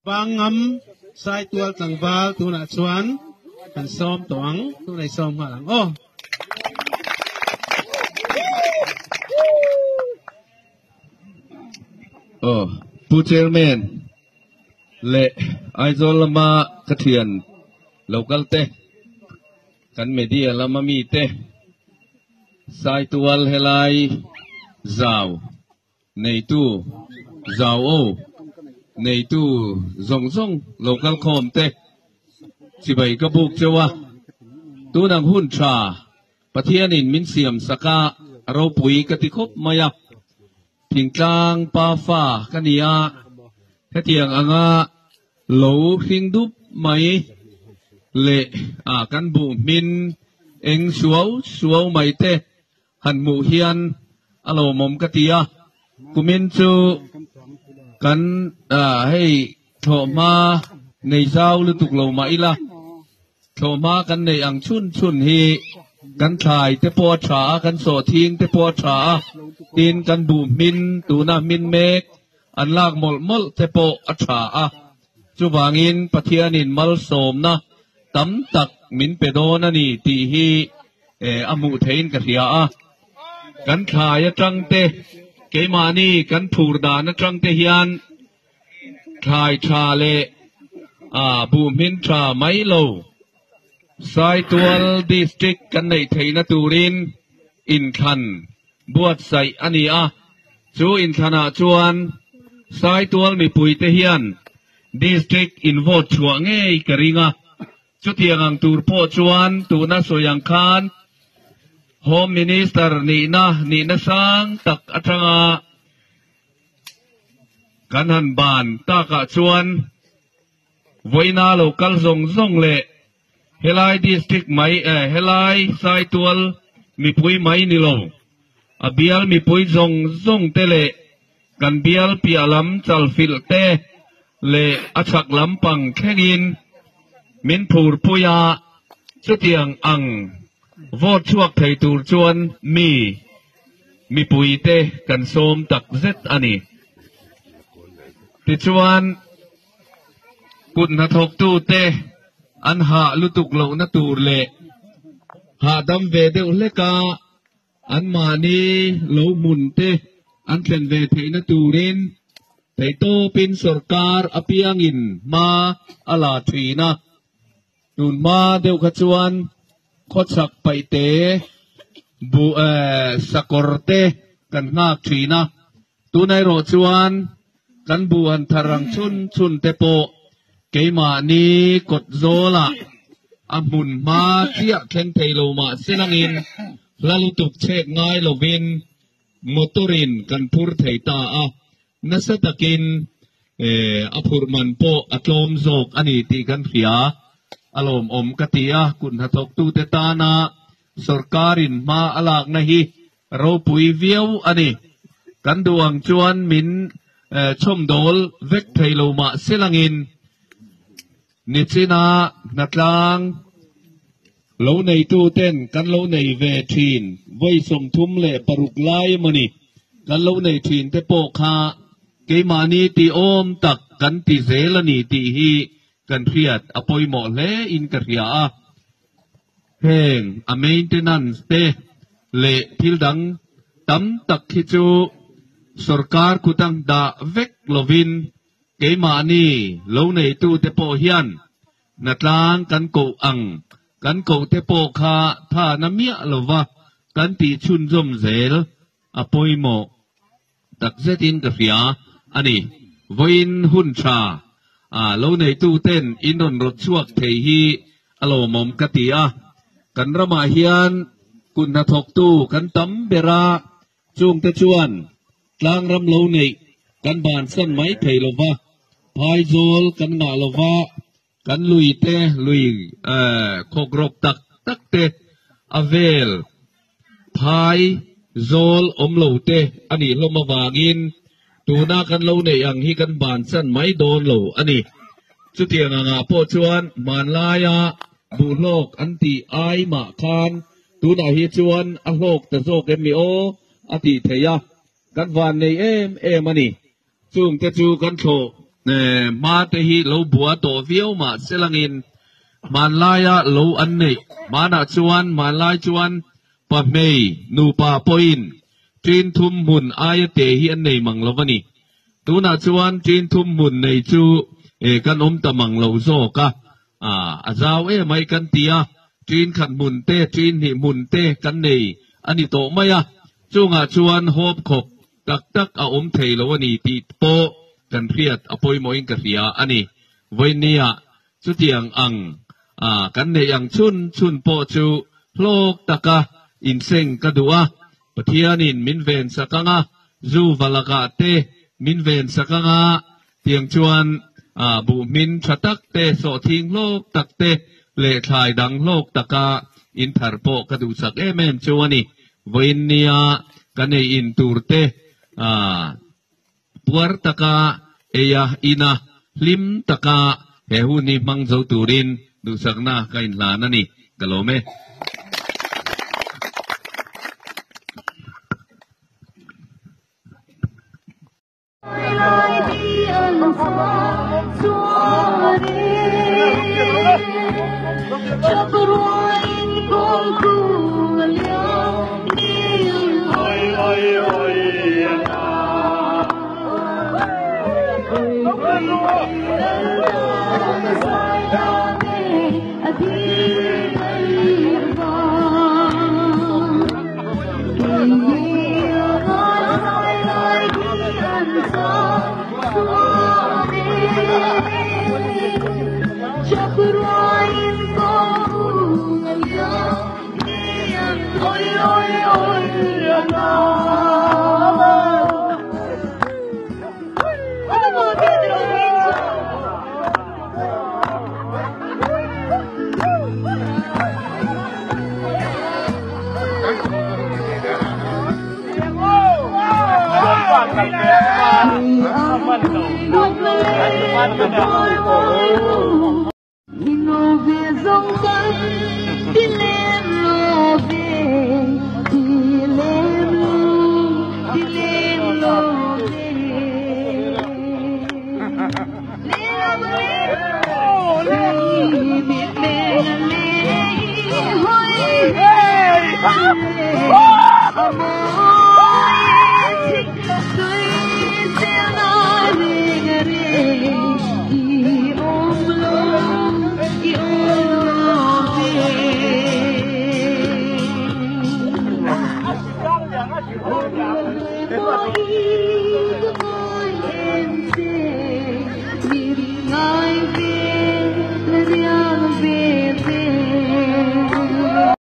Vangngam Saitual tlangval tunah chuan kan sawm tawh ang, tunah i sawm nghal ang aw. Aw, Pu Chairman leh Aizawl lama ka thian lo kal te, kan media lama mi te, Saitual helai zau Neitu zau aw, neitu zawng zawng lo kal khawm te, chibai ka buk cheu a, tunang hun tha Pathianin min siam sak a, ropui ka ti khawp mai a, thingtlang pa fa ka ni a, hetiang anga lo hring dup mai leh a kan buh hmin eng suau suau mai te Han hmuh hian a lawmawm ka ti a, kumin chu kan hei thlawhhma nei zau lutuk lo mah ila, thlawhhma kan neih ang chhun chhun hi kan thlai te pawh a tha a, kan sawhthing te pawh a tha a, tin kan buh hmin tuna hmin mek an lak mawlh mawlh te pawh a tha a, chuvangin Pathianin malsawmna tam tak min pe dawn a ni tih hi a hmuh theihin ka hria a. Kan thlai atang te, keimahni kan phur dan atang te hian thlai tha leh buh hmin tha mai lo Saitual District kan neih theihna turin inthlan buatsaih a ni a. Chu inthlanah chuan Saitual mipuite hian District in vote chhuah ngei ka ring a. Chutiang ang tur pawh chuan tuna sawi ang khan Home Minister nihna nihna sang tak atanga kan han ban takah chuan vawiina lo kal zawng zawng leh helai district mai eh helai Saitual mipui mai ni lo a bial mipui zawng zawng te leh kan bial piah lam chalfilh te leh a chhak lampang thlengin min phurpui a, chutiang ang vote chhuak thei tur chuan mi mipuite kan sawm tak zet a ni. Tichuan, kut hnathawktute an hah lutuk lohna tur leh hahdam ve deuh hleka Anmahni lo hmun te an thlen ve theihna turin theihtawpin sorkar apiangin hma a la thin a. Tun hma deuh kha chuan khawchhak paihte, buh sakawr te kan nghak thin a. Tuna erawh chuan kan buh han thar ang chhun chhun te pawh keimahni kawt zawlah a hmun hma chiah thleng thei lo mah se langin hla lutuk chhek ngai lovin motor in kan phur thei ta a, nasa takin a phurh man pawh a tlawm zawk a ni tih kan hria. A lawmawm ka ti a, kut hnathawktute tana sorkarin hma a lakna hi Ropui viau a ni. Kan duh ang chuan min chhawmdawl vek thei lo mah se langin nichina hnatlang lo neitu ten kan lo nei ve thin vawi 36 lai emaw ni kan lo nei thin te pawh kha keimahni tih awm tak kan ti zel a ni tih hi kan hriat a pawimawh hle in ka hria a. Heng a maintenance te leh thil dang tam tak hi chu sorkar kutang dah vek lovin keimahni lo neitute pawh hian hnatlang kan koh ang kan koh te pawh kha tha na miah lova kan tih chhunzawm zel a pawimawh takzetin ka hria a ni. Vawiin hun tha lo neituten in rawn rawt chhuak thei hi a lawmawm ka ti a. Kan ramah hian kut hnathawktu kan tam ber a, chungte chuan tlangram lo neih kan bansan mai thei lo va, phaizawl kan ngah lo va, kan lui te lui khawkrawk tak tak te a vel phai zawl awm lo te a nih hlawm avangin tuna kan lo neih ang hi kan bansan mai dawn lo a ni. Chutiang angah pawh chuan hmanlaia buhhlawk an tih ai mah khan tunah hi chuan a hlawk ta zawk em mi aw a tih theih a, kan van nei em em a ni. Chungte chu kan thlawh. Hma te hi lo bua tawh viau mah selangin hmanlaia lo an neih hmanah chuan hmanlai chuan pahmei nupa pawhin ṭin thum hmun aia te hi an nei mang lo a ni. Tunah chuan ṭin thum hmun nei chu kan awm ta mang lo zawk a, a zau emai kan ti a, ṭin khat hmun te, ṭin hnih hmun te kan nei a ni tawh mai a, chungah chuan hawp khawp tak tak a awm thei lo a ni tih pawh kan hriat a pawimawhin ka hria a ni. Vawinia chutiang ang kan neih ang chhun chhun pawh chu hlawk taka inseng ka duh a, Pathianin min ven sak ang a, zu va lakah te min ven sak ang a, tiang chuan buhhmin tha tak te, sawhthing hlawk tak te leh thlai dang hlawk taka inthar pawh ka duhsak em em chu a ni. Vawiinnia kan ei in tur te puar taka eia ina hlim taka he hun hi hmang zo turin duhsakna ka inhlan a ni. Ka lawm e.